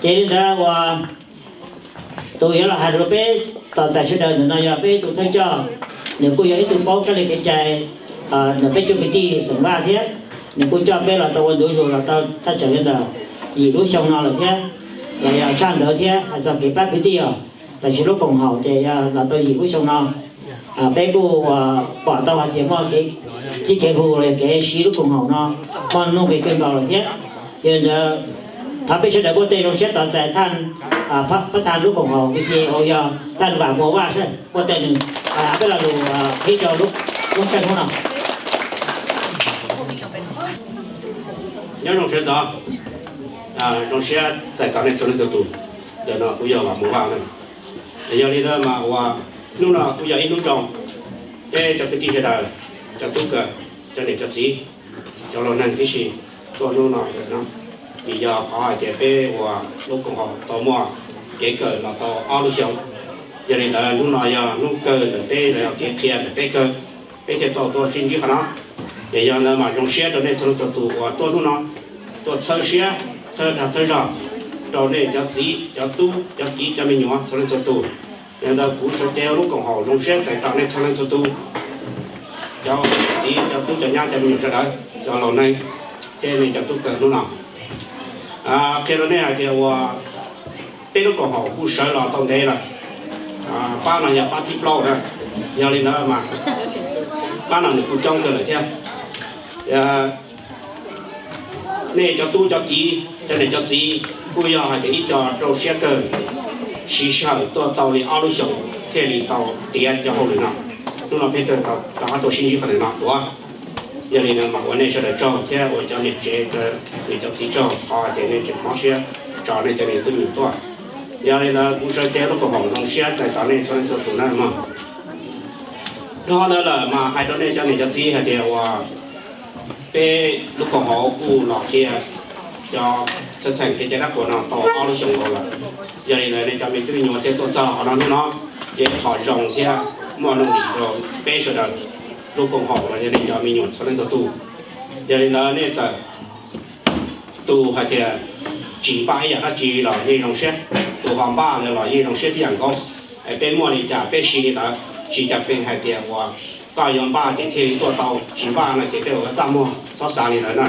Ces li ntawd uas tus yuav los hais rau peb tos txais sawv daws ntawm no yog peb tus thawj coj, nws kuj yog ib tug paub kab li kev cai ntawm peb cov kwv tij xeem Vaj thiab. Nws kuj coj peb los tau ua ntu zus los tau thaj tsam li ntawm yim lub xyoo no lawm thiab, los yog tshaj ntawd thiab. Hais txog kev pab kwv tij os, tam sim lub koom haum ces yog los tau yim lub xyoo no. Peb kuj pom tau hais tias muaj kev txij kev hu los yog kev siv lub koom haum no muaj nuj nqis kawg nkaus lawm thiab. Yog li ntawd thov peb sawv daws npuaj tej zoo siab tos txais thaj, pab thaj lub koom haum V C A O yog thaj Vam Muas Vaj seb npuaj tej nws, peb lo lus qhib rau lub, lub tshawj hnub no. Nyob zoo sawv daws, zoo siab txais tos nej txhua leej txhua tus. Ntawm no kuv yog Vam Muas Vaj na. Yog li ntawd mas uas hnub no kuj yog ib hnub zoo, peb cov kwv tij sawv daws, cov tub kawm, cov niam cov txiv, cov laus neeg tib si tuaj hnub no lawm no, vim yog qhov hais tias peb ua lub koom haum tau muaj kev kawm los tau ob lub xyoo. Yog li ntawd hnub no yog hnub kawg ntawm peb los yog kev qhia ntawm peb kawg, peb thiaj tau tuaj sib ntsib qhov no. Ces yog ntawd mas zoo siab rau nej txhua leej txhua tus uas tuaj hnub no, tuaj txhawb siab, txhawb dag txhawb zog rau nej cov txiv cov tub cov kiv cov me nyuam txhua leej txhua tus. Yog ntawd kuv sawv cev lub koom haum zoo siab txais tos nej txhua leej txhua tus, cov txiv cov tub cov nyab cov me nyuam sawv daws, cov laus neeg, thiab nej cov tub kawm hnub no. Qhia rau nej hais tias uas peb lub koom haum kuj sawv los tau ntev lawm. Pab no yog pab thib plaub na. Yog li ntawd mas pab no nws kuj coob kawg lawm thiab. Nej cov tub cov kiv cov niam cov txiv kuj yog hais tias ib co rau siab kawg, siv sij hawm tuaj tau li ob lub xyoos thiaj li tau tiav cov hauj lwm no. Hnub no peb tau rov qab tuaj sib ntsib qhov ntawm no dua. Yog li no mas ua nej sawv daws tsaug thiab ua cov niam tsev, niam cov txiv tsaug qhov hais tias nej tseem mob siab tso nej cov niam tub me nyuam tuaj. Yog li ntawd kuv sawv cev lub koom haum zoo siab txais tos nej txhua leej txhua tus na mog. Dhau ntawd lawm mas hais rau nej cov niam cov txiv hais tias uas peb lub koom haum kuj los qhia cov txheej txheem kev cai dab qhuas no tau ob lub xyoos nkaus lawm. Yog li ntawd nej cov me tub me nyuam thiaj tuaj txog qhov no hnub no, ces qhov zoo thiab muaj nuj nqis rau peb sawv daws lub koom haum los yog nej cov me nyuam txhua leej txhua tus. Yog li ntawd nej txawm tus hais tias tsis npaj ib yam dab tsi los yeej zoo siab, tus ho npaj lawm los yeej zoo siab tib yam nkaus. Peb muaj li cas peb siv li ntawd, tsis cas pheej hais tias uas koj yuav npaj ces thiaj li tuaj tau, tsis npaj no ces tej zaum yuav txaj muag, txhob xav li ntawd na.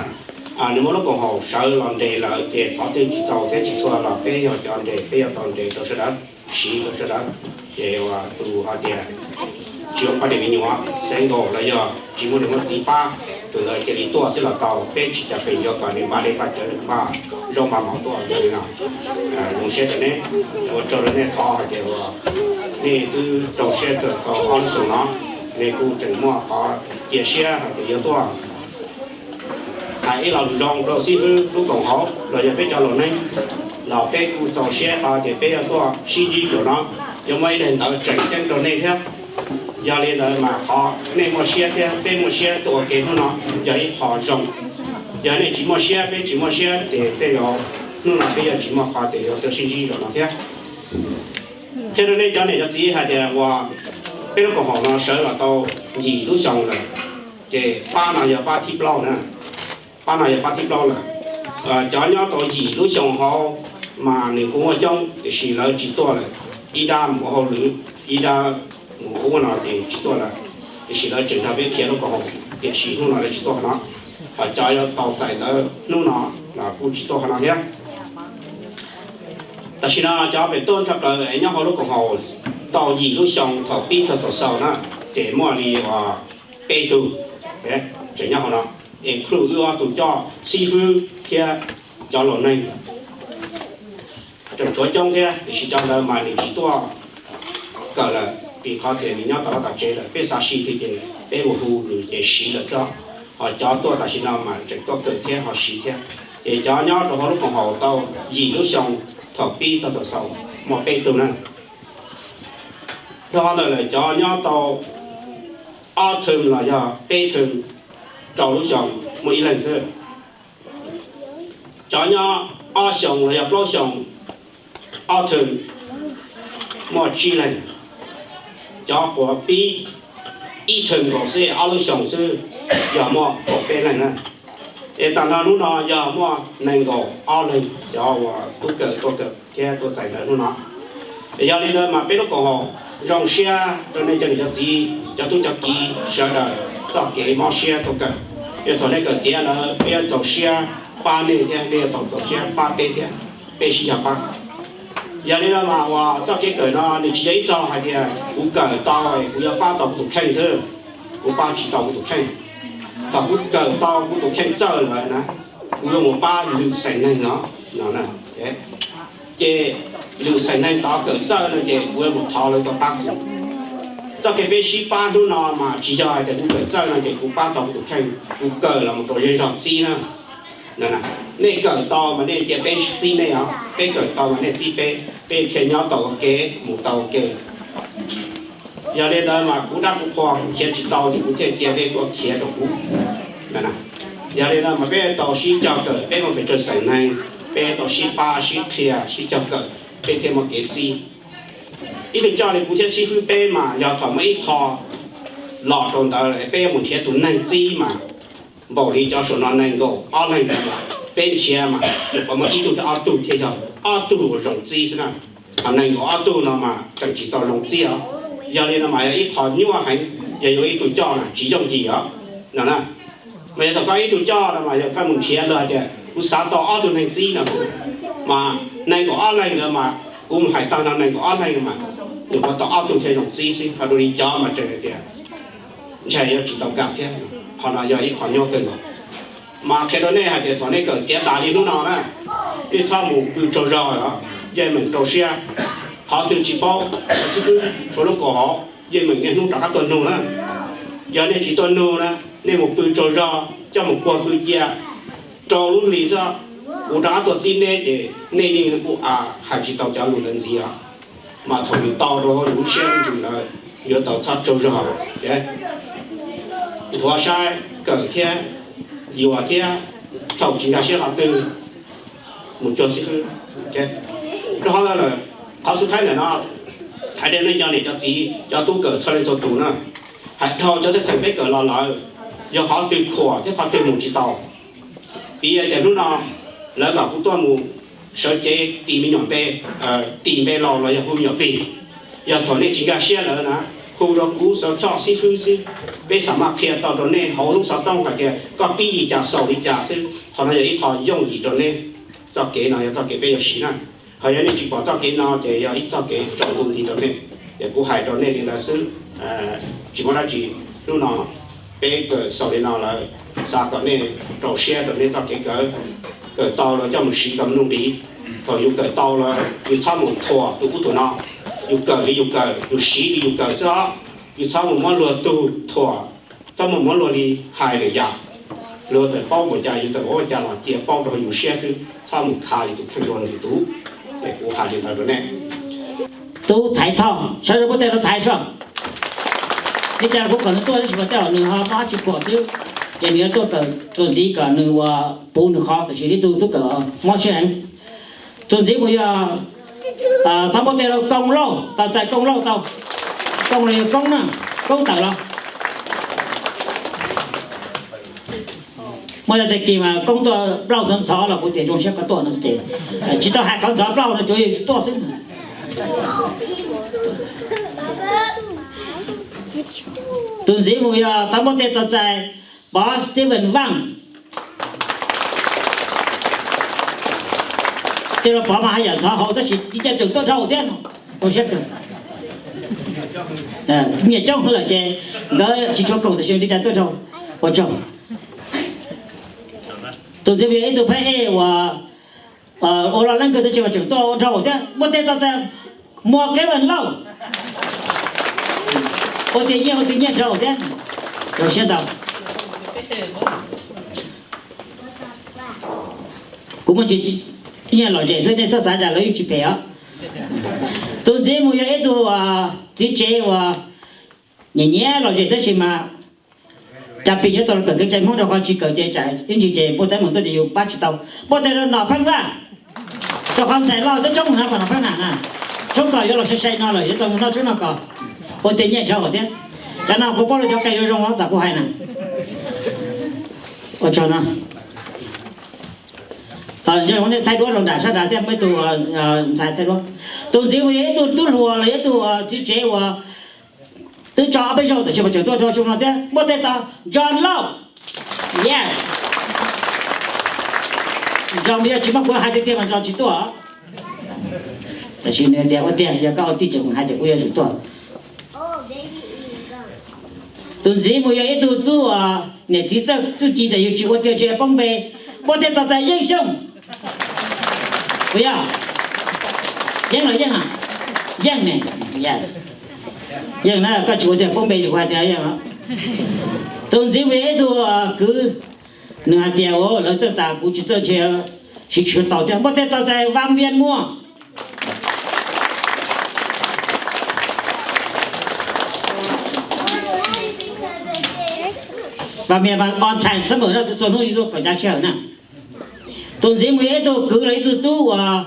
Nws muaj lub koom haum sawv los nres lawm ces qhov twg tsis txaus thiab tsis txhua los peb yog cov nres, peb yuav tau nres rau sawv daws, siv rau sawv daws. Ces uas tus hais tias tsis muaj poj niam me nyuam, single los yog tsis muaj niam muaj txiv pab, tus ntawd cia li tuaj xwb los tau, peb tsis cas pheej yuav kom nws npaj dej npaj cawv npaj zaub npaj mov tuaj li no. Zoo siab rau nej, ua tsaug rau nej qhov hais tias uas nej twb rau siab kawm tau ob lub xyoos no, nej kuj tseem muaj qhov cia siab hais tias yuav tuaj hais ib lo lus zoo rau xib fwb lub koom haum los yog peb cov laus neeg, los peb kuj txaus siab qhov tias peb yuav tuaj sib ntsib zaum no, yuav muaj ib daim ntawv tseem ceeb rau nej thiab. Yog li ntawd mas qhov nej muaj siab thiab peb muaj siab tuaj ua ke hnub no yog ib qho zoo. Yog nej tsis muaj siab peb tsis muaj siab ces tej zaum hnub no peb yuav tsis muaj qhov tias yuav tuaj sib ntsib zaum no thiab. Qhia rau nej cov niam cov txiv hais tias uas peb lub koom haum no sawv los tau yim lub xyoo lawm, ces pab no yog pab thib plaub na. Pab no yog pab thib plaub lawm. Cov nyob tau yim lub xyoo hauv mas nws kuj muaj coob tiam sis lawv tsis tuaj lawm. Ib nrab mus ua hauj lwm, ib nrab mus ua no ces tsis tuaj lawm. Tiam sis lawv tseem nrog peb qhia lub koom haum, tiam sis hnub no lawv tsis tuaj qhov no. Ho cov yuav tau txais ntawv hnub no los kuj tsis tuaj qhov no thiab. Tam sim no cov pem tuaj nrho plaws nyob hauv lub koom haum tau yim lub xyoo thaum pib txog thaum xaus na, ces muaj li uas peb tug tseem nyob hauv no, include wb ob tug coj xib fwb thiab cov laus neeg. Tseem tshuav coob thiab tiam sis cov ntawd mas nws tsis tuaj kawm lawm vim qhov tias nws nyob tom vaj tom tsev lawm, peb xav siv twg ces peb mus hu nws ces siv lawm xwb. Ho cov tuaj tam sim no mas tseem tuaj kawm thiab ho siv thiab. Ces cov nyob rau hauv lub koom haum tau yim lub xyoo thaum pib txog thaum xaus muaj peb tug na. Dhau ntawd lawm cov nyob tau ob thwm los yog peb thwm rau lub xyoo muaj ib leeg xwb. Cov nyob ob xyoos los yog plaub xyoos, ob thwm muaj tsib leeg. Cov quav pib ib thwm nkaus xwb ob lub xyoos xwb yog muaj kaum peb leeg na. Es tam no hnub no yog muaj nees nkaum ob leeg cov uas tub kawm tuaj kawm thiab tuaj txais ntawv hnub no. Yog li ntawd mas peb lub koom haum zoo siab rau nej cov niam cov txiv cov tub cov kiv sawv daws txoj kev mob siab tuaj kawm. Yog thaum nej kawm tiav lawm peb yuav txaus siab pab nej thiab nej yuav tau txaus siab pab peb thiab, peb sib cog pab. Yog li no mas uas txoj kev kawm no nws tsis yog ib txog hais tias kuv kawm tau kuv yuav pab tau kuv tus kheej xwb, kuv pab tsis tau kuv tus kheej. Thaum kuv kawm tau kuv tus kheej txawj lawm na, kuv yuav mus pab lwm xeem neeg no. Ces lwm xeem neeg tod kawm txawj no ces kuv yuav mus thov lawv tuaj pab kuv. Txoj kev peb sib pab hnub no mas tsis yog hais tias kuv kawm txawj no ces kuv pab tau kuv tus kheej, kuv kawm los mus rau zej zog txib na. Nej kawm tau mas nej cia peb txib nej os, peb kawm tau mas nej txib peb, peb thiaj nyob tau ua ke, mus tau ua ke. Yog li ntawd mas kuv dab kuv qhua kuv khiav tsis tau ces kuv thiaj cia nej tuaj khiav rau kuv. Yog li no mas peb tau sib cog kawm, peb muaj pes tsawg xeem neeg, peb tau sib pab sib qhia sib cog kawm, peb thiaj muaj kev txib. Ib tug coj li kuv thiab xib fwb peb mas yog thaum muaj ib qho los rau ntawd peb yuav mus nrhiav tus neeg txib mas npaum li cov saum no nees nkaum ob leeg, peb nrhiav mas nyuam qhuav muaj ib tug thiab ob tug thiaj yog ob tug uas zoo txib xwb na. Ho nees nkaum ob tug no mas tseem tsis tau zoo txib os. Yog li no mas yog ib qho nyuaj heev, yog yuav ib tug coj na tsis yooj yim os no na. Mas yog thaum koj ib tug coj no mas yog koj mus nrhiav lawm hais tias kuv xav tau ob tug neeg txib no, mas nees nkaum ob leeg ntawd mas kuv mus hais tag no nees nkaum ob leeg mas nyuam qhuav tau ob tug thiaj zoo txib xwb, ho dua li cov mas tseem hais tias ntshai yuav tsis tau kam thiab. Qhov no yog ib qho nyuaj kawg nkaus. Mas qhia rau nej hais tias thaum nej kawm tiav tas li hnub no na, nej txhob mus pw tsaug zog os, yeej meem rau siab. Qhov twg tsis paub, xib fwb tshuav lub kaum hauv, yeej meem niaj hnub rov qab tuaj nug na. Yog nej tsis tuaj nug na, nej mus pw tsaug zog coj mus puag pw cia rau lub hlis xwb, kuv rov qab tuaj txib neb ces nej yeej ua hais tsis tau cov lus ntawd ntxiv os. Mas thaum yus tau rau hauv yus lub siab lub ntsws lawm, yuav tau txhob tsaug zog. Nthuav saib kawm thiab yuav thiab, thaum tsis nkag siab qhov twg mus cuag xib fwb. Rau qhov lawm, qhov xub thawj ntawm no hais rau nej cov niam cov txiv cov tub kawm txhua leej txhua tus na, hais dhau cov txheej txheem peb kawm los lawm, yog qhov twg khuam thiab qhov twg mus tsis tau. Piv hais tias hnub no lawv kom kuv tuaj mus sawv cev tis me nyuam npe, tis npe laus los yog hu me nyuam plig. Yog thaum nej tsis nkag siab lawm na, hu rau kuv xov choj xib fwb xwb, peb xam maj qhia tau rau nej hauv lub xov tooj hais tias koj pib li cas xaus li cas xwb. Qhov no yog ib qho yooj yim rau nej. Txoj kev no yog txoj kev peb yuav siv na. Ho yog nej tsis pom txoj kev no ces yog ib txoj kev tsaus ntuj nti rau nej. Ces kuv hais rau nej li ntawd xwb, tsis muaj dab tsi. Hnub no peb kawm xaus li no lawm, xav kom nej rau siab rau nej txoj kev kawm. Kawm tau los coj mus siv kom nuj nqis. Thaum yus kawm tau los yus txhob mus thuam tus ub tus no, yus kawm li yus kawm, yus siv li yus kawm xwb os. Yus txhob mus muab luag tug thuam, txhob mus muab luag li hais lwm yam. Luag txawm paub npaum cas yus txawm paub cas los cia paub rau yus siab xwb, txhob mus khav yus tus kheej dua luag tus tub. Es kuv hais li ntawd rau nej. Tub Thaiv Thoj, sawv daws pub tes rau Thaiv soj. Li cas kuv kom nws tuaj tab sis mas tej zaum nws ho mob tsis pom xwb, ces nws yuav tuaj kawm txuas ntxiv kom nws ua puv nws qhov, tiam sis ib tug tub kawm mob siab heev. Txuas ntxiv mus yog, thov pub tes rau Koob Lauj, tau txais Koob Lauj tau. Koob los yog Koob na, Koob tawm los. Muaj ib tag kis mas Koob tuaj plaub ntxhov ntxhov los kuv tias zoo siab koj tuaj no ces tsis tau hais qhov ntxhov plaub no, tsuas yog tuaj xwb. Tus ntxiv mus yog thov muab tej tau txais Pov Steven Vaj. Tej los Pov mas haj yam ntxhov hauv tab sis li cas tseem tuaj dhau thiab no, ua siab kawg. Nyiam coob lawm ces nkawd tsis tshua koom tab sis li cas tuaj dhau, ua tsaug. Tus ntxiv yog ib tug phab ej uas ua los leej kawg tab sis mas tseem tuaj ua dhau thiab, muab tej tau txais Muas Kev Vaj Lauj. Ua tias nyiaj ua tias nyiaj dhau thiab, rau siab ntau. Kuv muaj tsis nyiaj lom zem xwb, nej txhob xav cas lawv yeej tsis phem os. Tus ntxiv mus yog ib tug txiv tsev uas nyiam nyiam lom zem tab sis mas cas pis yuav tau los kawm kev cai Hmoob rau qhov tsis kawm ces tsam ib ntsis ces npua teeb meem tuaj ces yus pab tsis tau. Npua tes rau Nom Pheej Vaj, rau qhov ntxhais loj twb coob na pas Nom Pheej Vaj na. Tshoob kos yuav los sai sai no lawm yuav tau mus noj tshoob noj kos, ua tias nyiaj dhau thiab. Cov no kuv paub lawv cov qe zoo zoo tas kuv hais na. Ua tsaug no. Thaij duab rau nram sab nrad thiab muaj ib tug ntxhais thaij duab. Tus ntxiv mus yog ib tug tub hluas los yog ib tug txiv tsev uas twb tso ob peb zaug tab sis mas tseem tuaj rau xyoo no thiab, npuaj tej tau John Lauj. Yes. John yog tsis muaj kuv hais tiag tiag mas John tsis tuaj. Tab sis nws tias ua tiag, yog koj ua tij tseem hais tias kuv yuav tsum tuaj. Tus ntxiv mus yog ib tug tub niam txiv txawj txuj ci tab yus tsis ua tiag tsis poob npe, npuaj tej tau txais Yeej Xyooj. Puas yog? Yeej los Yeej? Yeej ne. Yes. Yeej na, koj tsis ua tiag poob npe kuv hais tias Yeej. Tus ntxiv mus yog ib tug kwv, nws hais tias lawv txawj tas kuv tsis txawj ntshe siv tsis tau thiab, npuaj tej tau txais Vam Vias Muas. Vam Vias mas on time summer na, txhua hnub ib lub kaum ntawm sij hawm na. Tus ntxiv mus yog ib tug kwv los ib tug tub uas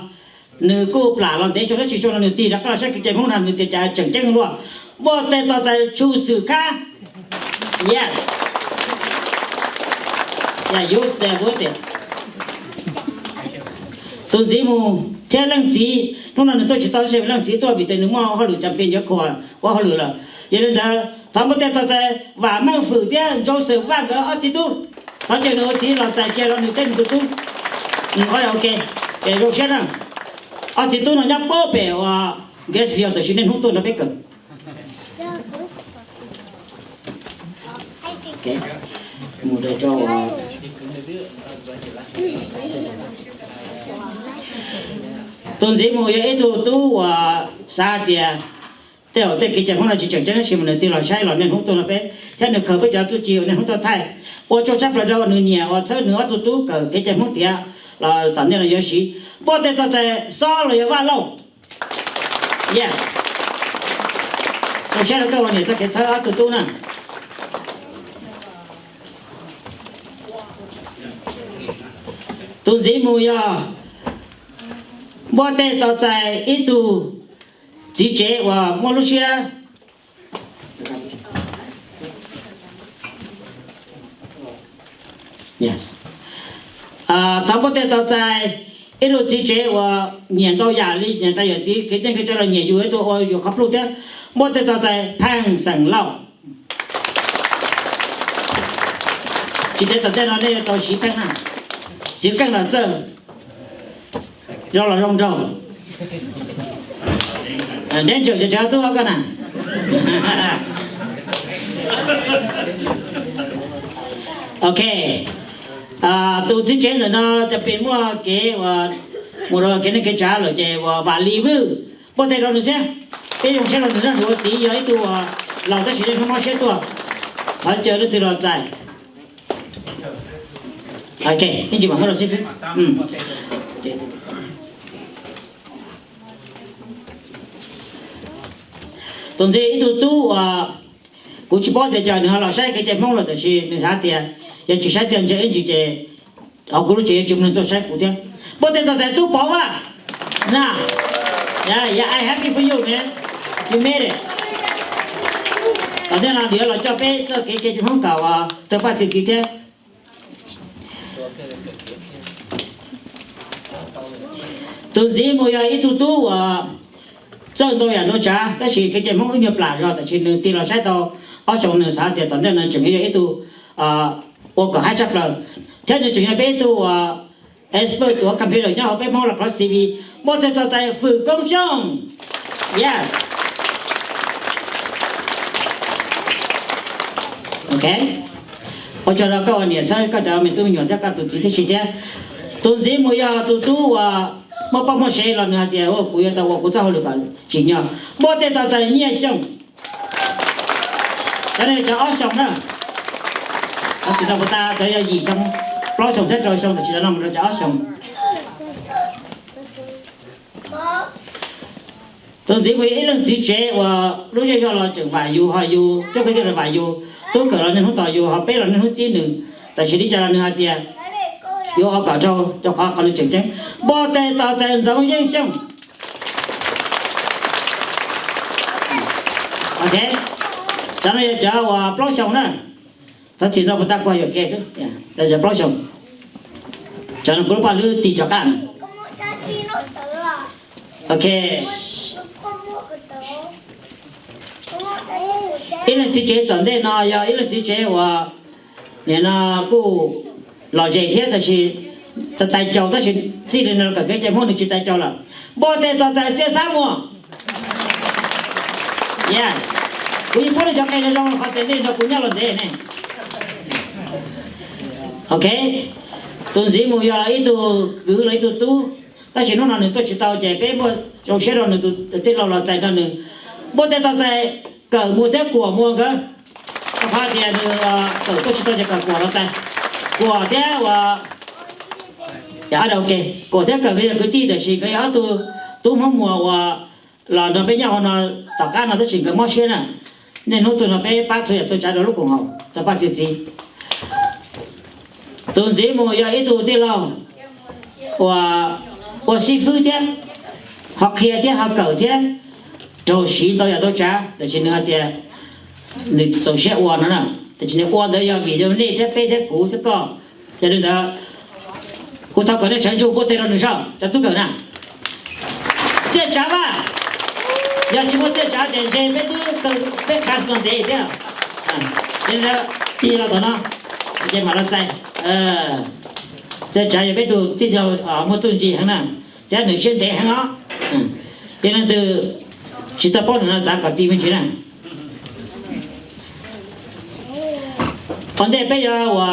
nws kuj plam los ntev xyoo tab sis xyoo no nws tig rov qab los saib kev cai Hmoob no nws tias cas tseem ceeb luaj, npuaj tej tau txais Tshum Xwm Khab. Yes. Tus ntxiv mus thiab leej txiv, hnub no nws tuaj tsis tau tab sis leej txiv tuaj vim tias nws muaj hauj lwm cam pes yuav khuam ua hauj lwm lawm. Yog li ntawd thov npuaj tej tau txais Vam Meej Fwm thiab Ntsoov Xwm Vaj nkawd ob txiv tub. Thov caw nws ua txiv los txais cia rau nws thiab nws tus tub. Ok, ces zoo siab na. Ob txiv tub no nyob pem ua Gainesville tab sis niaj hnub tuaj nrog peb kawm. Tus ntxiv mus yog ib tug tub uas xav hais tias tej zaum tej kev cai Hmoob no tsis tseem ceeb tab sis mas nws tig los saib los niaj hnub tuaj nrog peb thiab nws khaws peb cov txuj ci uas niaj hnub tuaj thaij. Ua tsaug tshaj plaws rau nws niam uas txhawb nws ob tug tub kawm kev cai Hmoob tiav los tom ntej no yuav siv. Npuaj tej tau txais Xob los yog Vaj Lauj. Yes. Zoo siab rau koj ua niam txoj kev txhawb ob tug tub na. Tus ntxiv mus yog npuaj tej tau txais ib tug txiv tsev uas muaj lub siab, thov npuaj tej tau txais ib tug txiv tsev uas nyiam ntau yam li nyiam ntau yam txiv kev cai kev cai los nyiam yus ib tug ua yus qhov plub thiab, npuaj tej tau txais Pheej Xeem Lauj. Tsis ntev tom ntej no nej yuav tau siv Pheej na. Txiv qeej los txawj, zoo los zoo nraug. Neb ntseeg cov tub koj na. Ok. Tus txiv tsev ntawm no cov pes muaj kev mus rau kev neej kev tsav lawm ces uas Vam Lis Vwj, npuaj tej rau nws thiab. Peb zoo siab rau nws na, nws ua txiv yog ib tug uas laus tab sis niaj hnub mob siab tuaj, thov caw leej twg los txais. Ok, ib ntsis mam muab rau xib fwb. Tus ntxiv ib tug tub uas kuv tsis paub tias cas nws ho los saib kev cai Hmoob lawm tab sis nws xav tias yog tsis saib tiag ntshe ib ntsis ces hauv kuv lub tsev yuav tsis muaj neeg tuaj saib kuv thiab. Npuaj tej tau txais Tub Pov Vaj na. Yeah, yeah, I happy for you, man. You made it. Tom ntej no nws yuav los coj peb txoj kev cai Hmoob kom uas tawg paj txi txiv thiab. Tus ntxiv mus yog ib tug tub uas txawj ntau yam ntau tsav tab sis kev cai Hmoob wb nyuag plam zog tab sis nws tig los saib tau ob xyoos nws xav tias tom ntej no tseem yog ib tug ua kom haib tshaj plaws thiab nws tseem yog peb ib tug uas expert tuav computer nyob hauv peb Hmoob Lacrosse T V, npuaj tej tau txais Fwm Koob Xyooj. Yes. Ok. Ua tsaug rau koj ua niam txhawb koj cov me tub me nyuam thiab koj tus txiv tib si thiab. Tus ntxiv mus yog tus tub uas muaj poj muaj sev los nws hais tias kuv yuav tau ua kuv txoj hauj lwm kom tsim nyog, npuaj tej tau txais Nyiaj Xyooj. Cov no cov ob xyoos na. Tsis tau puas tas cov yog yim xyoo, plaub xyoos thiab rau xyoo tab sis cov no mus rau cov ob xyoos. Tus ntxiv mus yog ib leej txiv tsev uas lub zej zog los tseem vam yus ho yus coj kwv tij los vam yus, tub kawm los niaj hnub tos yus ho peb los niaj hnub txib nws, tab sis li cas los nws hais tias yuav ua kom raug rau qhov qhov nws tseem ceeb, npuaj tej tau txais Ntxoov Yeej Xyooj. Ok, cov no yog cov uas plaub xyoos na. Thov txim ntau puas tas kuv yuam kev xwb, cov plaub xyoos. Cov no kuv lub paj hlwb tig cov qab na. Ok. Ib leej txiv tsev tom ntej no yog ib leej txiv tsev uas nim no kuj lom zem thiab tab sis tais caus tab sis txij li no kawm kev cai Hmoob nws tsis tais caus lawm. Npua tes txog txais Txiaj Xab Muas. Yes. Kuv yeej pub nej cov qe zoo zoo qhov tias nej nrog kuv nyob los ntev ne. Ok. Tus ntxiv mus yog ib tug kwv los ib tug tub, tab sis hnub no nws tuaj tsis tau ces peb muaj zoo siab rau nws tus tij laug los txais nrog nws. Npua tes txog txais Kawm Muas thiab Kuam Muas nkawd. Rau qhov tias nws Kawm tuaj tsis tau ces kom Kuam los txais. Kuam thiab uas, Kuam thiab Kawm nkawd yog kwv tij tab sis nkawd yog ob tug tub Hmoob Muas uas los nrog peb nyob hauv no tom qab no tab sis nkawd mob siab na. Niaj hnub tuaj nrog peb pab txhua yam txhua tsav rau lub koom haum tau paj txi txiv. Tus ntxiv mus yog ib tug tij laug uas ua xib fwb thiab, ho qhia thiab ho kawm thiab, raug siv ntau yam ntau tsav tab sis nws hais tias nws txaus siab ua no na, tab sis nws ua ntawd yog vim rau nej thiab peb thiab kuv thiab koj. Yog li ntawd kuv thov kom nej sawv ntsug npuaj teg rau nws soj cov tub kawm na. Txiaj Tsav Vaj, yog tsis muaj Txiaj Tsav ces ntshe peb twb kawm peb khav no ntev thiab. Yog li ntawd tig los tom no ces mam los txais. Txiaj Tsav yog peb tug tij laug muaj txuj ntsis heev na, thiab nws siab ntev heev os. Yog leej twg tsis tau paub nws no txav kom tig me ntsis na. Ua ntej peb yuav ua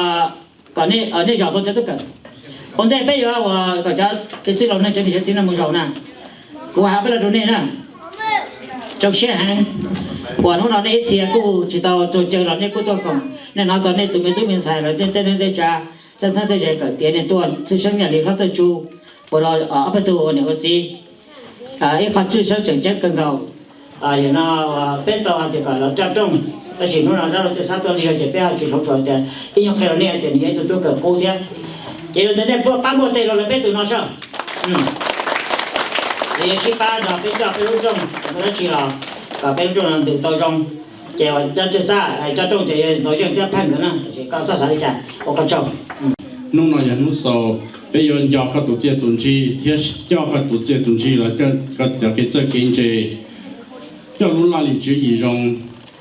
kom nej zaum tau cov tub kawm. Ua ntej peb yuav ua kom cov txiv laus neej cov niam cov txiv neej mus zaum na, kuv hais peb los rau nej na. Rau siab heev uas hnub no nej ib txhia kuj tsis tau tuaj caw los nej kuj tuaj koom, nej hnov txog nej tus me tub me ntxhais lawv tej neej tej tsav, txawj txawj zes kawm tiav nej tuaj txhawb xeeb yam li hlob Txawj Tsu uas los ob peb tug ua niam ua txiv. Ib qho txhawb xeeb tseem ceeb kawg nkaus. Yam no peb tau hais tias kom los coj rooj, tab sis hnub no dab laug Txiaj Xab tuaj lig ces peb ho tsis hloov thuam tias ib nyuag qhia rau nej hais tias nws yog ib tug tub kawm qub thiab. Ces yog li ntawd nej pab npuaj teg rau lawv peb tus no soj. Lawv yuav sib pab nrog peb coj peb lub rooj, dab tsi los kom peb lub rooj no ntws tau zoo. Ces cov Txiaj Xab coj rooj ces yog Ntxoov Yeej thiab Pheej nkawd na, tab sis koj txhob xav li cas ua koj tsaug. Hnub no yog hnub xaus, peb yuav nco koj tus txiaj tus ntsig thiab coj koj tus txiaj tus ntsig los coj koj cov kev txawj kev ntse, coj lub laj lim tswv yim zoo,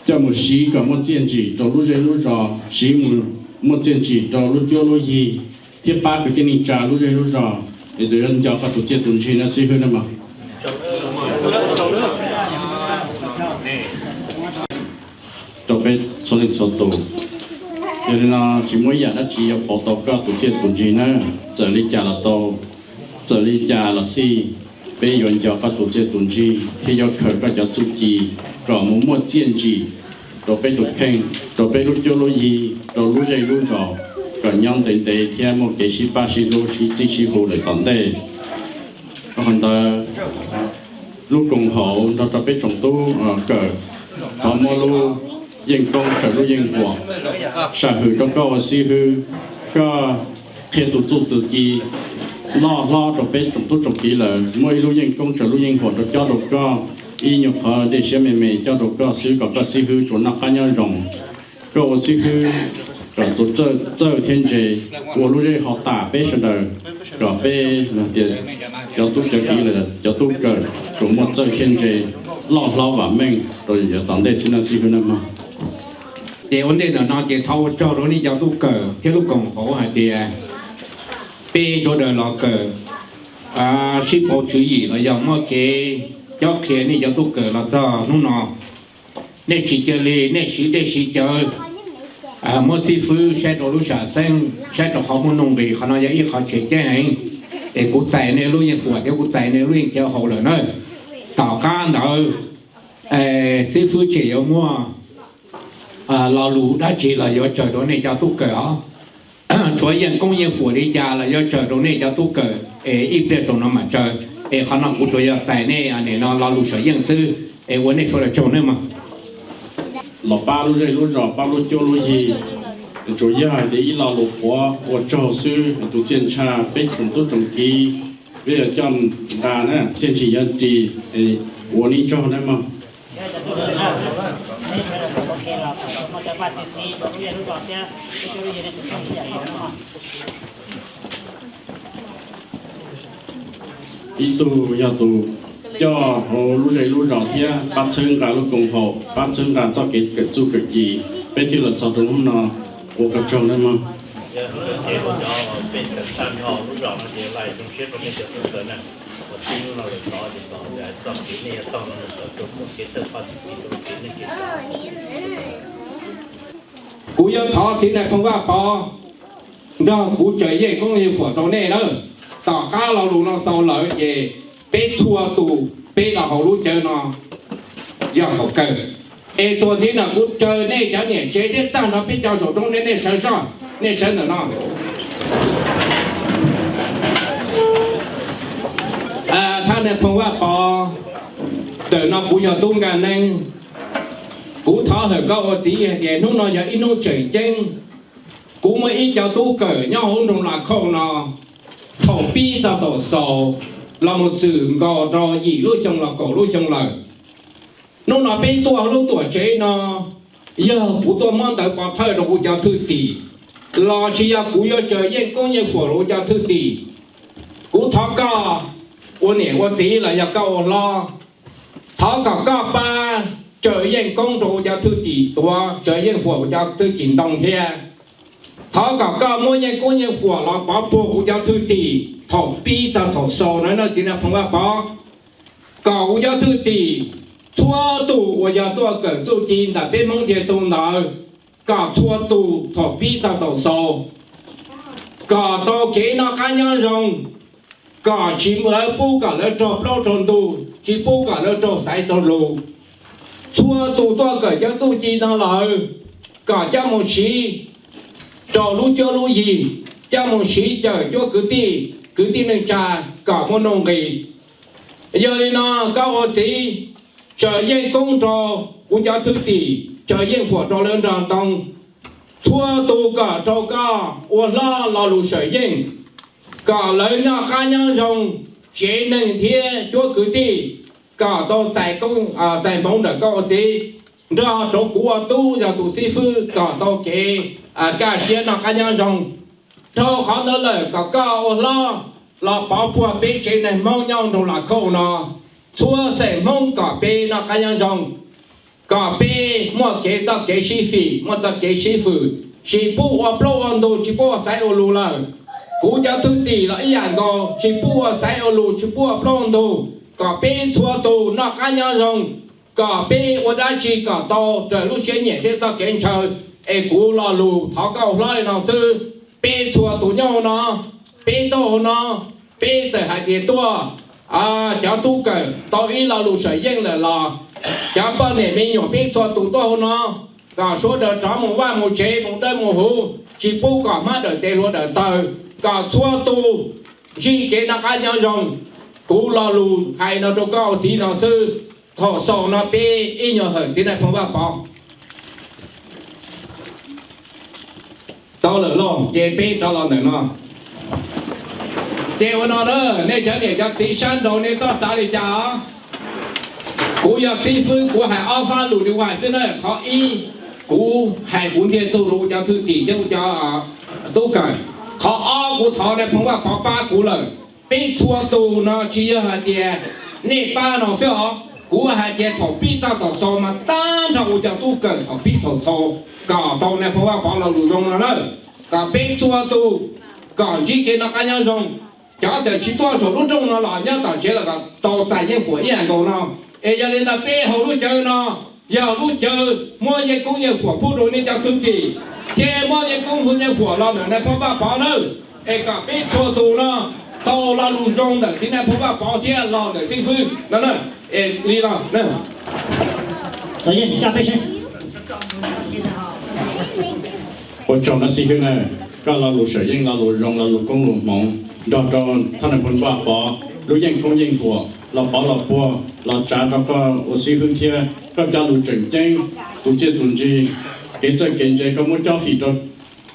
coj mus siv kom muaj txiaj ntsig rau lub zej lub zos, siv mus muaj txiaj ntsig rau lub cuab lub yig, thiab pab kwv tij neej tsa lub zej lub zos. Es tus yuav nco koj tus txiaj tus ntsig no xib hwb na mog. Rau peb txhua leej txhua tus, yog li no tsis muaj ib yam dab tsi yuav pauv tau koj tus txiaj tus ntsig na. Txawm li cas los tau, txawm li cas los xij, peb yuav nco koj tus txiaj tus ntsig thiab yuav khaws koj cov txuj ci kom mus muaj txiaj ntsig rau peb tus kheej, rau peb lub cuab lub yig, rau lub zej lub zos, kom nyob ntev ntev thiab muaj kev sib pab sib hlub sib txib sib hu lawm tom ntej. Qhov ntawd, lub koom haum nrog rau peb tsoom tub kawm, thov muab lub yeej koob raws lub yeej huam, sam hwm rau koj ua xib hwb, koj qhia tus txuj tus ci loj hlob rau peb tsoom tub tsoom kiv lawm, muaj ib lub yeej koob raws lub yeej huam rau cob rau koj, ib nyuag qhov dej siab me me cob rau koj xwb kom koj xib hwb tsuas noj qab nyob zoo. Koj ua xib hwb kom txaus txawj thiab ntse, ua lub zej haus tas peb sawv daws, kom peb tias cov tub cov kiv lawm cov tub kawm tsuas muaj txawj thiab ntse, loj hlob vam meej rau yav tom ntej xwb nawb xib hwb nawb mog. Ces ua ntej ntawm no ces thov ua tsaug rau nej cov tub kawm thiab lub koom haum hais tias peb sawv daws los kawm sib pauv tswv yim los yog muaj kev cob qhia nej cov tub kawm los txog hnub no. Nej tsis cia li nej siv dej siv cawv muab xib fwb saib rau lub sam xeeb, saib rau qhov muaj nuj nqis, qhov no yog ib qhov tseem ceeb heev. Es kuv txais nej lub yeej huam thiab kuv txais nej lub yeej cawv haus lawm na. Tom qab ntawd xib fwb tseem yuav muaj lo lus dab tsi los yuav tsaws rau nej cov tub kawm os. Tshuav yeej koob yeej huam li cas los yuav tsaws rau nej cov tub kawm es ib pliag rau no mam tsaws. Es qhov no kuv tsuas yog txais nej nim no lo lus sam yeej xwb, es ua nej sawv daws tsaug nawb mog. Los pab lub zej lub zos, pab lub cuab lub yig, tsuas yog hais tias ib lo lus qhuav ua tsaug xwb, tus txiaj ntsha peb tsoom tub tsoom kiv peb yuav coj nqa na, txiaj ntsig yuav ris, ua nej tsaug nawb mog. ib tug yog tus coj hauv lub zej lub zos thiab pab txhawb nqa lub koom haum, pab txhawb nqa txoj kev kawm txuj kawm ci, peb thiaj los txog rau hnub no. Ua koj tsaug nawb mog. Kuv yuav thov txiv nais phoo Vaj Pov nrog kuv tsaws yeej koob yeej huam rau nej nawb. Tom qab lo lus no xaus lawm ces peb txhua tus peb los hauv lub cawv no yog thaum kawg. Es tuag ntxiv no kuv caw nej cov niam tsev thiab tag nrho peb cov zaum roob nej, nej sawv zoj, nej sawv ntawm no. Thab nais phoo Vaj Pov, ntawm no kuv yog Tub Nkaj Neeb. Kuv thov hawm koj ua txiv hais tias hnub no yog ib hnub tseem ceeb. Kuv muaj ib co tub kawm nyob hauv nroog Las Khauj no, thaum pib txog thaum xaus los mus txwm nkaus rau yim lub xyoo los kaum lub xyoo lawm. Hnub no peb tuaj hauv lub tuam tsev no, yog kuv tuaj muab ntawv pov thawj rau kuv cov thwj tim, los tsis yog kuv yuav tsaws yeej koob yeej huam rau kuv cov thwj tim. Kuv thov koj ua niam ua txiv los yog koj ua hlob, thov kom koj pab tsaws yeej koob rau kuv cov thwj tim tuav, tsaws yeej huam kuv cov thwj tim ntoo thiab. Thov kom koj muab yeej koob yeej huam los pov puag kuv cov thwj tim thaum pib txog thaum xaus no nawb txiv nais phoo Vaj Pov. Kom kuv cov thwj tim txhua tus uas yog tuaj kawm txuj ci ntawm peb Hmoob ntiag tug ntawd, kom txhua tus thaum pib txog thaum xaus, kom tau kev noj qab nyob zoo, kom tsis lawv pub kom lawv raug plaub raug ntug, tsis pub kom lawv raug xaiv raug lus. Txhua tus tuaj kawm cov txuj ci no lawm, kom coj mus siv rau lub cuab lub yig, coj mus siv cawm cuab kwv tij, kwv tij neej tsa kom muaj nuj nqis. Yog li no koj ua txiv, tsaws yeej koob rau kuv cov thwj tim, tsaws yeej huam rau lawv nrog ntoo. Txhua tus kom rau koj ua hlob lo lus sawm yeej, kom lawv noj qab nyob zoo, tsev neeg thiab cuab kwv tij kom tau txais koob txais hmoov ntawm koj ua txiv, nrog rau kuv ua tub yog tus xib fwb kom tau kev kaj siab noj qab nyob zoo. Dhau qhov ntawd lawm kom koj ua hlob los pov puag peb tsev neeg Hmoob nyob nroog Las Khauj no, txhua xeem Hmoob kom peb noj qab nyob zoo, kom peb muaj kev txoj kev sib fim, muaj txoj kev sib fwm, tsis pub ua plaub ua ntug, tsis pub ua xaiv ua lus lawm. Kuv cov thwj tim los ib yam nkaus, tsis pub ua xaiv ua lus, tsis pub ua plaub ua ntug, kom peb txhua tus noj qab nyob zoo, kom peb ua dab tsi kom tau raws lub siab nyiam thiab txoj kev ntshaw. Es kuv lo lus thov koj ua hlob li no xwb. Peb txhua tus nyob hauv no, peb tuaj hauv no, peb txawm hais tias tuaj cov tub kawm tau ib lo lus sawm yeej lawm los, cov poj niam me nyuam peb txhua tus tuaj hauv no, kom sawv daws rov mus vaj mus tsev mus dawb mus huv, tsis pub kom hmab dawm tes hluas dawm taw, kom txhua tus ntsib kev noj qab nyob zoo. Kuv lo lus hais no rau koj ua txiv no xwb. Thaum xaus no peb ib nyuag hawm txiv nais phoo Vaj Pov. Tau lawm lauj, ces peb rov los ntawm no. Ces ua no na, nej cov niam cov txiv sab nraud nej txhob xav li cas os. Kuv yog xib fwb kuv hais ob fab lus li ua xwb na. Qhov ib, kuv hais kuv ntiag tug rau kuv cov thwj tim thiab kuv cov tub kawm. Qhov ob, kuv thov nais phoo Vaj Pov pab kuv lawm. Peb txhua tus no tsis yog hais tias nej pab no xwb os, kuv hais tias thaum pib txog thaum xaus mas tag nrho kuv cov tub kawm thaum pib thaum xaus kom tau nais phoo Vaj Pov lo lus zoo no na, kom peb txhua tus kom ntsib kev noj qab nyob zoo. Cov tawm tsis tuaj saum lub rooj no los nyob tom tsev los kom tau txais yeej huam ib yam nkaus no. Es yog li ntawd peb hauv lub cawv no yog lub cawv muab yeej koob yeej huam pub rau nej cov thwj tim, thiab muab yeej koob yeej huam los ntawm nais phoo Vaj Pov nawb. Es kom peb txhua tus no tau lo lus zoo ntawm txiv nais phoo Vaj Pov thiab los ntawm xib fwb no na. Es li no, ua tsaug nawb xib fwb na, koj lo lus sawm yeej, lo lus zoo, lo lus koob lus hmoov nrog rau thab nais phoo Vaj Pov lub yeej koob yeej huam los pov los puag los tsav rau koj ua xib fwb thiab koj cov lus tseem ceeb, tus txiaj tus ntsig, kev txawj kev ntse koj muab cob fim rau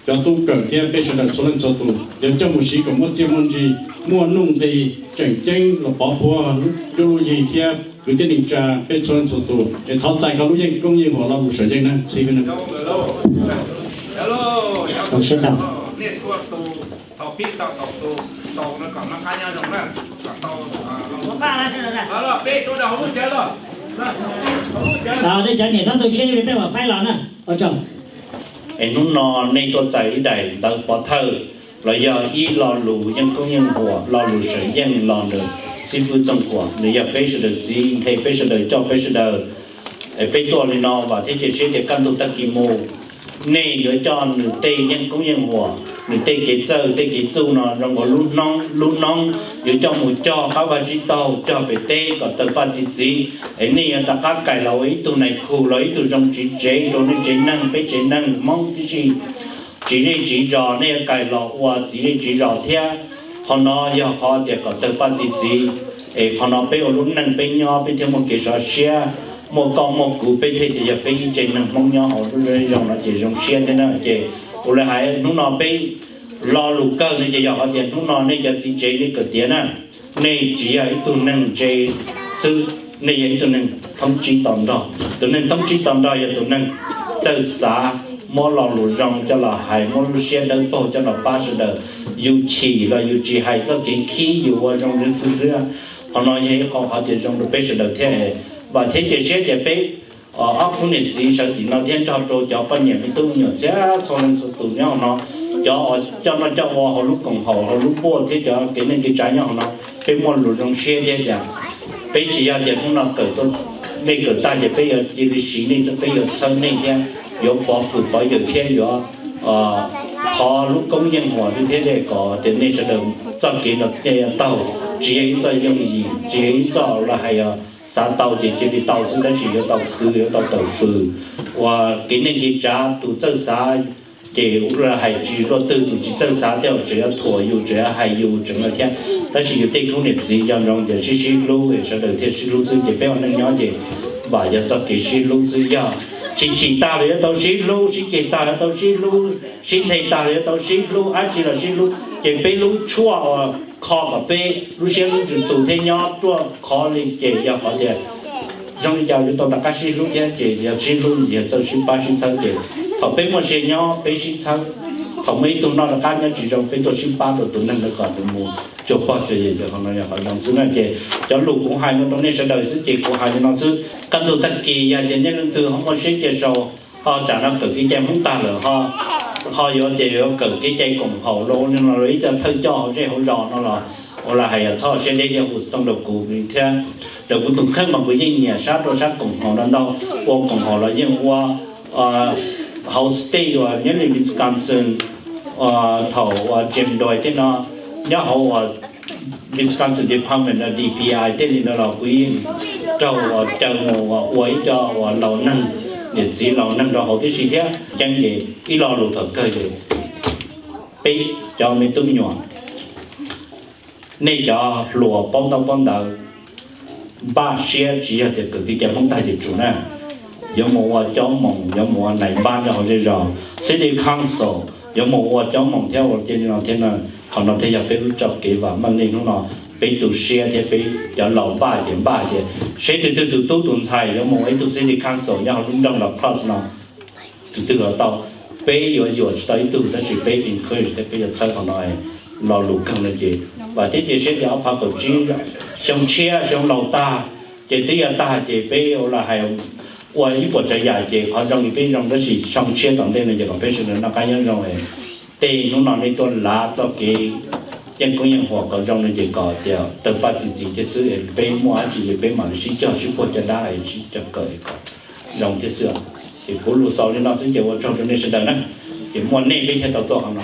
cov tub kawm thiab peb sawv daws txhua leej txhua tus, yog coj mus siv kom muaj txiaj muaj ntsig, muaj nuj nqis tseem ceeb los pov puag lub cuab lub yig thiab kwv tij neej tsa peb txhua leej txhua tus. Es thov txais koj lub yeej koob yeej huam lo lus sawm yeej na xib fwb na. Txhua tus thaum pib tau thaum tus tau no kom noj qab nyob zoo na, kom tau. Peb sawv daws hauv lub cawv los, hauv lub cawv. Nej cov niam txhob tu siab, peb mam faib los na. Ua tsaug. Es hnub no nej tuaj txais ib daim ntawv pov thawj los yog ib lo lus yeej koob yeej huam, lo lus seem yeej los ntawm xib fwb Txooj Kuam, nws yog peb sawv daws txiv, nqe peb sawv daws coj peb sawv daws. Es peb tuaj li no vam thiab cia siab tias kaj ntug tag kis mus nej yuav coj nws tej yeej koob yeej huam, nws tej kev txawj tej kev txuj no zoo ua lub hnoob lub noob yuav coj mus cog qab vaj tsib taug, cog pem teb kom tawg paj txi txiv. Es nej yuav rov qab kais los ua ib tug nais khu los ib tug zoo tsiv tsev rau nej tsev neeg, peb tsev neeg Hmoob tib si, tsiv zej tsiv zos, nej yuav kais los ua txiv zej txiv zos thiab. Qhov no yog qhov tias kom tawg paj txi txiv. Es qhov no peb ua lub neej peb nyob peb thiaj muaj kev sov siab, muaj koj muaj kuv peb thiaj tias yog peb ib tsev neeg Hmoob nyob hauv lub zej zoo no ces zoo siab thiab na. Ces ua li hais hnub no peb lo lus kawg no ces yog qhov tias hnub no nej cov txiv tsev nej kawm tiav na, nej tsis yog ib tug neeg ntse xwb, nej yog ib tug neeg thoob tsib to nrog. Tus neeg thoob tsib to nrog yog tus neeg txawj xav, muab lo lus zoo coj los hais, muab lub siab dawb paug coj los pab sawv daws. Yus chim los yus tsis hais txoj kev khib, yus ua zoo xwb xwb. Qhov no yog ib qho qhov tias zoo rau peb sawv daws thiab. Vam thiab cia siab tias peb ob khub niam txiv sawv tim no thiab nrog rau cov poj niam me tub me nyuam txhia txhua leej txhua tus nyob hauv no, cov coj noj coj ua hauv lub koom haum hauv lub npuaj thiab cov kev neej kev tsav nyob hauv no, peb muaj lus zoo siab thiab tias peb tsis yog tias hnub no kawm, nej kawm tag ces peb yuav cia li siv nej xwb, peb yuav txhawb nej thiab yuav pov fwm pov yawm thiab yuav qhov lub koob yeej huam thiab kom tias nej sawv daws txoj kev no nej yuav taug, tsis yog ib txoj yooj yim, tsis yog ib txoj los hais xav tau ces cia li tau xwb, tab sis yuav tau khwv yuav tau tawm fws. Uas kev neej kev tsav tus txawj xav ces ua hais tsis luaj twg, tus tsis txawj xav thiab tseem yuav thuam yus, tseem yuav hais yus tseem no thiab. Tab sis yus tej khub niam txiv nco ntsoov tias sib sib hlub, sawv daws thiaj sib hlub xwb. Ces peb ua neej nyob ces vam yog txoj kev sib hlub xwb. Yog chim chim tag los yuav tau sib hlub, sib ceg tag los yuav tau sib hlub, sib nthe tag los yuav tau sib hlub, dab tsi los sib hlub. Ces peb lub tshuaj uas kho kom peb lub siab lub ntsws tus thiab nyob ruaj khov li ces yog qhov tias zoo li cas yuav tau rov qab sib hlub thiab. Ces yog sib hlub yog txawj sib pab sib txhawb. Ces thaum peb muaj sia nyob peb sib txhawb, thaum muaj ib tug noj rov qab nyob tsis zoo peb tuaj sib pab rau tus neeg ntawd kom nws mus cuag pog cuag yawm. Qhov no yog qhov zoo xwb na. Ces cov lus kuv hais no rau nej sawv daws xwb ces kuv hais li no xwb. Kaj ntug tag kis yog tias nej leej twg ho muaj siab cia sau, ho tsam no kawm kev cai Hmoob tag lawm, ho yuav tias yuav kawm kev cai koom haum los ua li no los ib co thawj coj hauv zej hauv zos no los ua li hais yog txhob siab deb, yog hu xov tooj rau kuv thiab. Raws kuv tus kheej mas kuv yeej nyiam sab rau sab koom haum no ntau, ua koom haum los yeej ua hauv state uas nyob li Wisconsin, thaum uas Jim Doyle tej no nyob hauv uas Wisconsin Department of D P I tej li no los kuv yeej raug uas caw mus ua ib co uas laus neeg, niam txiv laus neeg rau hauv tib si thiab. Ceeb ces ib lo lus thaum kawg ces peb cov me tub me nyuam, nej cov hluas paub ntaub paub ntawv, npaj siab tsis yog tias kawm kev cai Hmoob tag ces tsum na. Yuav mus ua cob moos, yuav mus ua nais npab nyob hauv zej zos, city council, yuav mus ua cob moos thiab ua cia li no thiab no. Qhov no thiaj yog peb lub txoj kev vam meej li hnub no. Peb tu siab thiab peb cov laus npaj ces npaj tias seb twg twg tus tub tus ntxhais yuav mus ua ib tug city council nyob hauv lub nroog Los Crosse no, tus twg los tau. Peb yuav yuam tsis tau ib tug tab sis peb encourage thiab peb yuav txhawb qhov no. Lo lus kawg no ces vam thiab cia siab tias ob phav kaum tsib, xyoo tshiab xyoo laus tag ces twb yuav tag ces peb ua li hais ua ib puas tsav yam ces qhov zoo li peb zoo tab sis xyoo tshiab tom ntej no ces kom peb sawv daws noj qab nyob zoo. Tej hnub no nej tuaj lav txoj kev yeej koob yeej huam kom zoo no ces kom tias tawg paj txi txiv thiab xwb. Peb muaj dab tsi ces peb mam li sib cog sib puag caj dab sib cog kawm kom zoo thiab xwb. Ces kuv lus xaus li no xwb ces ua tsaug rau nej sawv daws na. Ces muaj nej peb thiaj tau tuaj qhov no.